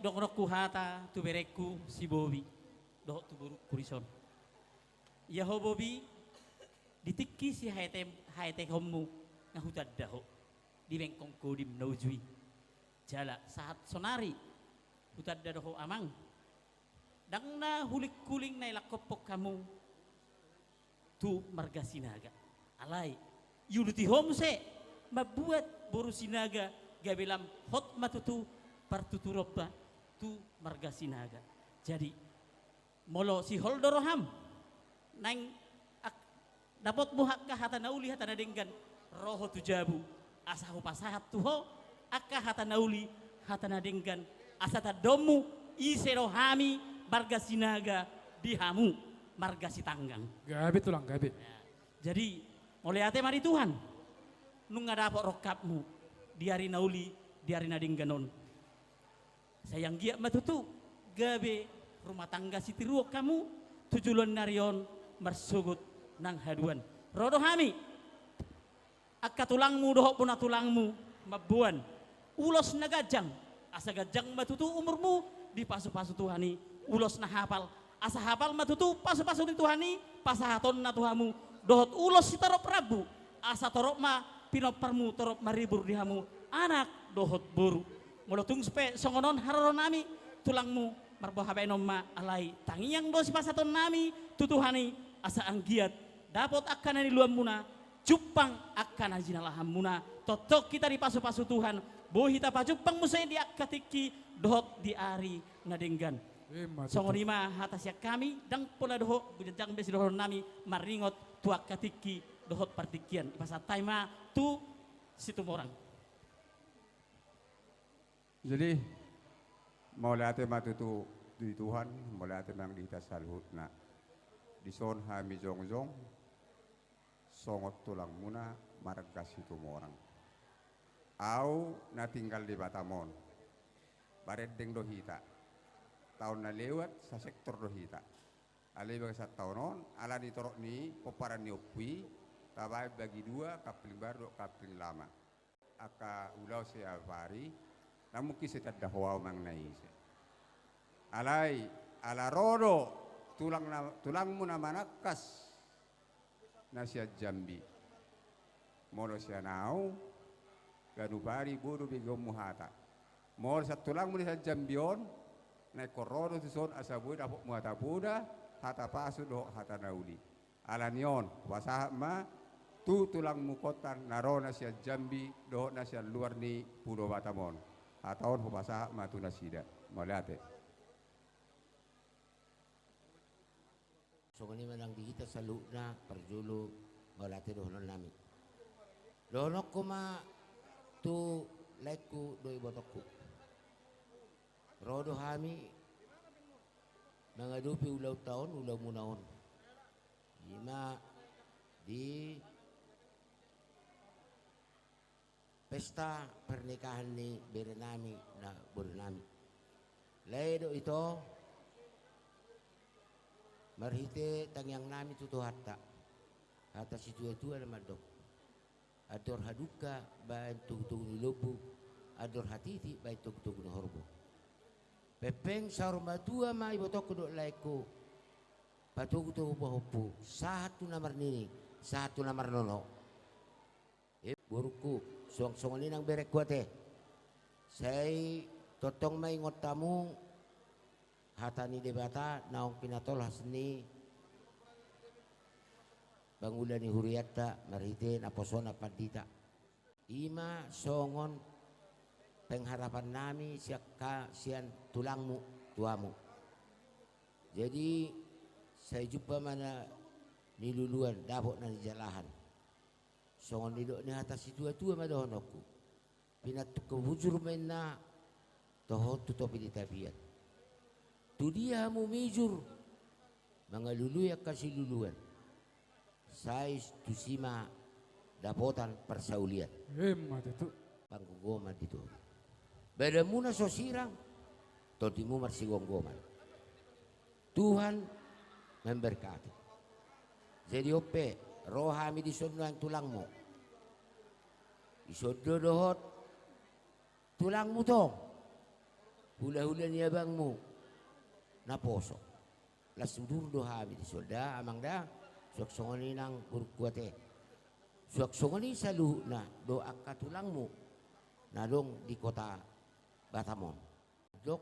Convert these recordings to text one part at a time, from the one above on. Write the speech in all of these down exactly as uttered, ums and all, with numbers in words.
Dohononku hata tu berengku si Bobi dohot tu borungku dison. Ia ho Bobi, di tingki sihaeteonmu nga hutanda ho di bengkong Kodim na uju i. Jala sahat sonari hutanda do ho amang, ndang na hulinghuling na ilangkophon hamu tu marga Sinaga. Alai iuduti ho muse mambuat boru Sinaga gabe lam hot ma tutu, partuturon ma tu marga Sinaga. Jadi molo sihol do roham naeng dapotmu angka hata na uli hata na denggan, ro ho tu jabu asa hupasahat tu ho angka hata na uli hata na denggan, asa tandaonmu ise do hami marga Sinaga di hamu marga Sitanggang. Gabe tulang gabe. Jadi mauliate ma di Tuhan nunga dapot rongkapmu di ari na uli, di ari na denggan on. Sai anggiat ma tutu gabe rumah tangga sitiruon hamu tu joloan ni ari on marsogot nang haduan. Ro do hami angka tulangmu dohot bona tulangmu mamboan ulos na ganjang, asa ganjang ma tutu umurmu dipasupasu Tuhan i, ulos na hapal, asa hapal ma tutu pasupasu ni Tuhan i pasahatonna tu hamu, dohot ulos sitorop rambu, asa torop ma pinomparmu torop maribur di hamu anak dohot boru. Molo tung pe songon on haroro nami, tulangmu marboha baenon ma, alai tangiang do sipasahaton nami tu Tuhan i, asa anggiat dapot angka na niluanmuna, jumpang angka na jinalahanmuna. Tongtong hita dipasupasu Tuhan, boi hita pajumpang muse di angka tingki dohot di ari na denggan. Ima tutu. Songon i ma hata sian hami, ndang pola dohot ganjang be sidohonon nami maringot tu angka tingki dohot partingkian. Dipasahat hami ma tu Situmorang. Jadi mauliate ma tutu di Tuhan, mauliate ma di hita saluhutna. Dison hami jongjong songon tulangmuna marga Situmorang. Au na tinggal di Batam on, barendeng do hita. Taon na lewat sasektor do hita. Alai bagasan taon on, ala ni torop ni pomparan ni ompu i, tabaen bagi dua, Kapling Baru dohot Kapling Lama. Angka ulaon siapari, na mungkin sai tanda ho au manang na ise. Alai ala ro do tulang na, tulangmu na manangkas na sian Jambi. Molo sian au, ganup ari boi do begeonmu hata. Molo sian tulangmu na sian Jambi on, na ingkon ro do tuson asa boi dapotmu hata poda, hata pasu dohot hata na uli. Ala ni on hupasahat ma tu tulangmu Kontan na ro na sian Jambi dohot na sian luar ni Pulo Batam on. Hata on hupasahat ma tu nasida. Mauliate. Songon i ma nang di hita saluhutna, parjolo mauliate dohonon nami. Dohononku ma tu laengku dohot ibotongku. Ro do hami mangadopi ulaonta on, ulaonmuna on. Ima di pesta pernikahan ni bere nami na boru nami. Lae do ito marhite tangiang nami tu Tuhanta. Hata situatua na mandok: Andor hadungka baen togutogu ni lombu, andor hatiti baen togutogu ni horbo. Pengpeng saur matua ma ibotongku dohot laengku patogutogu pahompu, sahat tu na marnini, sahat tu na marnono. E, borungku, suang songon i nang berengku ate. Sai tongtong ma ingot hamu hata ni Debata naung pinatolhas ni pangula ni hurianta marhite naposona pandita. Ima songon pengharapan nami sian ka-, sian tulangmu tu hamu. Jadi sai jumpa ma na niluluan, dapot na nijalahan. Songon nidok ni hata situatua ma dohononku: Pinantukkon hujur ma inna, toho tu topi ni tapian. Tu dia hamu mijur mangalului angka siluluan, sai tusi ma dapotan parsaulian. Ima tutu. Panggomgoman di toru. Badanmuna so sirang, tondimu marsigomgoman. Tuhan memberkati. Jadi on pe, ro hami dison nuaeng tulangmu. Dison do dohot tulangmu tong. Hulahula ni abangmu naposo. Las udur do hami dison da, amang da. Suang songon i nang borungku ate. Suang songon i saluhutna do angka tulangmu na adong di kota Batam on. Dok,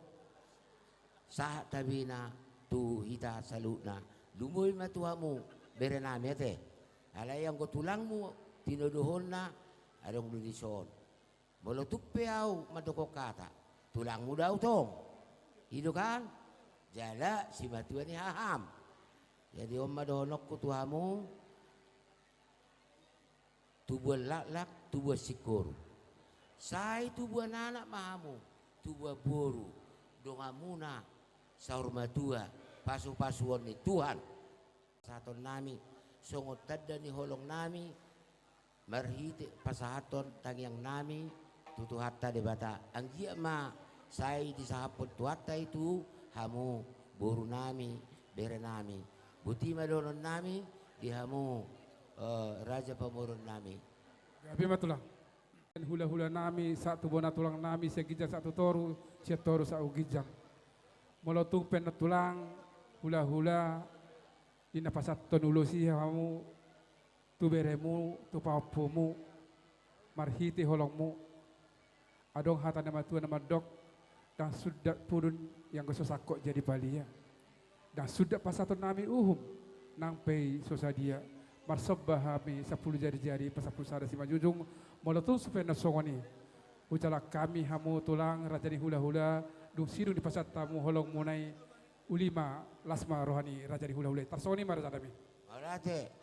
sahat tabena tu hita saluhutna, lumobi ma tu hamu berenami ate. Alai anggo tulangmu tinodohonna adong do dison. Molo tung pe ahu mandokkon hata, tulangmu do ahu tong. I do kan? Jala simatua ni haham. Jadi on ma dohononku tu hamu, tubuan laklak, tubuan singkoru. Sai tubuan anak ma hamu, tubuan boru, donganmuna saur matua, pasupasuon ni Tuhan. Pasahatonnami songon tanda ni holongnami, marhite pasahathon tangiangnami tu Tuhanta Debata. Anggiat ma sai disahaphon Tuhanta i tu hamu borunami, berenami. Boti ma dohononnami di hamu, eh, raja pamoruonnami. Gabe ma tulang. Hulahulanami sahat tu bona tulangnami sian ginjang sahat tu toru, sian toru sahat tu ginjang. Molo tung pe annon tulang, hulahula, di na pasahathon ulos i hamu tu beremu, tu pahompumu, marhite holongmu. Adong hata ni natuatua na mandok, ndang sundat pudun i anggo so sangkot jadi palia. Ndang sundat pasahatonnami uhum nang pe i so sadia. Marsomba hami sampulu jarijari pasampulu sada simanjujung, molo tung pe annon songon i. Hujalang hami hamu tulang raja ni hulahula, dung sidung dipasahat hamu holongmuna i, uli ma las ma roha ni raja ni hulahula i. Tarsongon i ma rajanami. Mauliate.